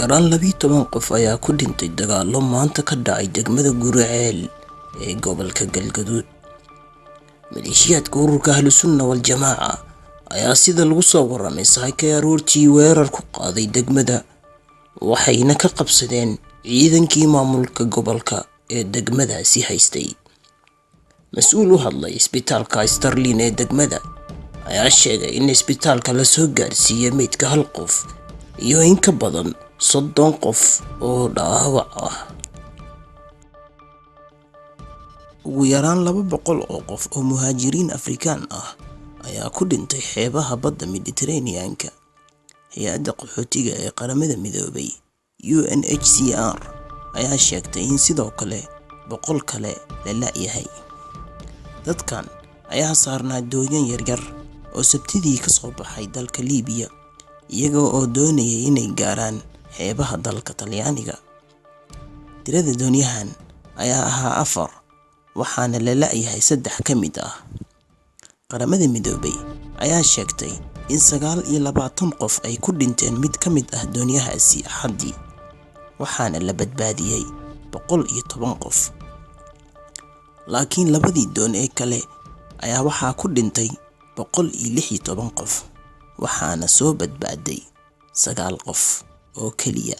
Yaraan 12 qof ayaa ku dhintay dagaallo maanta ka dhacay degmada Guriceel ee gobolka Galgaduud. Maleeshiyaadka ururka Ahlu Sunna wal Jamaaca ayaa sida lagu soo warramay saakay aroortii weerar ku qaaday degmada, waxayna ka qabsadeen ciidankii maamulka gobolka ee degmadaasi haystay. Mas-uul u hadlay isbitaalka Starlin ee degmada ayaa sheegay in isbitaalka la soo gaarsiiyey meydka hal qof iyo in ka badan 30 qof oo dhaawac ah. Ugu yaraan 200 oo qof oo muhaajiriin Afrikaan ah ayaa ku dhintay xeebaha badda Mediterranean-ka. Hay'adda Qaxootiga ee Qaramada Midoobay UNHCR ayaa sheegtay in sidoo kale 100 kale la la'yahay. Dadkan ayaa saarnaa doonyo yaryar oo Sabtidii ka soo baxay dalka Liibiya, iyaga oo doonayay inay gaaraan xeebaha dalka Talyaaniga. Tirada doonyahan ayaa ahaa afar, waxaana la la'yahay saddex ka mid ah. Qaramada Midoobay ayaa sheegtay in 29 qof ay ku dhinteen mid ka mid ah doonyahaasi Axaddii, waxaana la badbaadiyay 110 qof. Laakiin labadii doon ee kale ayaa waxaa ku dhintay 116 qof, waxaana soo badbaaday 9 qof oo keliya.